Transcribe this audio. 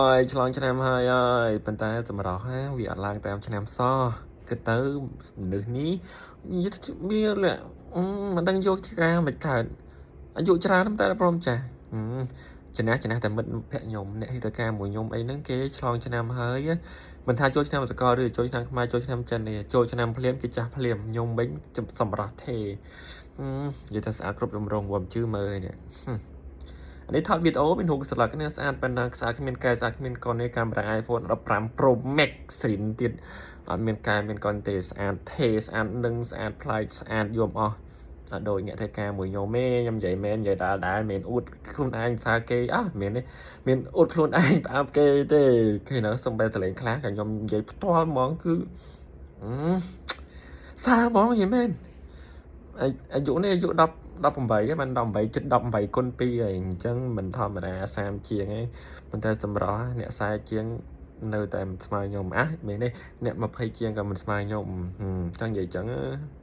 ហើយឆ្លងឆ្នាំហើយហើយប៉ុន្តែសម្រស់ណាវាអត់ឡើងតាមឆ្នាំសោះគិតទៅមនុស្សនេះវាលាក់មិនដឹងយកឆ្កាមិនកើតអាយុច្រើនតែព្រមចាស់ចំណាស់ចំណាស់តែមិត្តភក្តិខ្ញុំអ្នកហេតុការមួយខ្ញុំអីហ្នឹងគេឆ្លងឆ្នាំហើយមិនថាចូលឆ្នាំសកលឬចូលឆ្នាំខ្មែរចូលឆ្នាំចិនទេចូលឆ្នាំភ្លាមគេចាស់ភ្លាមខ្ញុំវិញសម្រស់ទេនិយាយថាស្អាតគ្រប់រំរងវំជឿមើលនេះអានេះថតវីដេអូមានរូបស្លឹកនេះស្អាតប៉ុណ្ណាស្អាតគ្មានកែស្អាតគ្មានកុននេះកាមេរ៉ា iPhone 15 Pro Max ស្រីនទៀតអត់មានកែមានកុនទេស្អាតទេស្អាតនឹងស្អាតប្លែកស្អាតយំអស់អត់ដូចអ្នកធ្វើការមួយខ្ញុំទេខ្ញុំនិយាយមែននិយាយដើរដែរមិនអួតខ្លួនឯងសារគេអះមានទេមានអួតខ្លួនឯងផ្អើបគេទេគេនៅសំបែសលេងខ្លះក៏ខ្ញុំនិយាយផ្ទាល់ហ្មងគឺសារហ្មងនិយាយមែនអាយុនេះអាយុ10 18ហ្នឹងបាន18ជិត18គុណ2ហើយអញ្ចឹងមិនធម្មតា30ជាងឯងប៉ុន្តែសម្រស់អ្នក40ជាងនៅតែមិនស្មើខ្ញុំអះមែនទេអ្នក20ជាងក៏មិនស្មើខ្ញុំចង់និយាយអញ្ចឹង។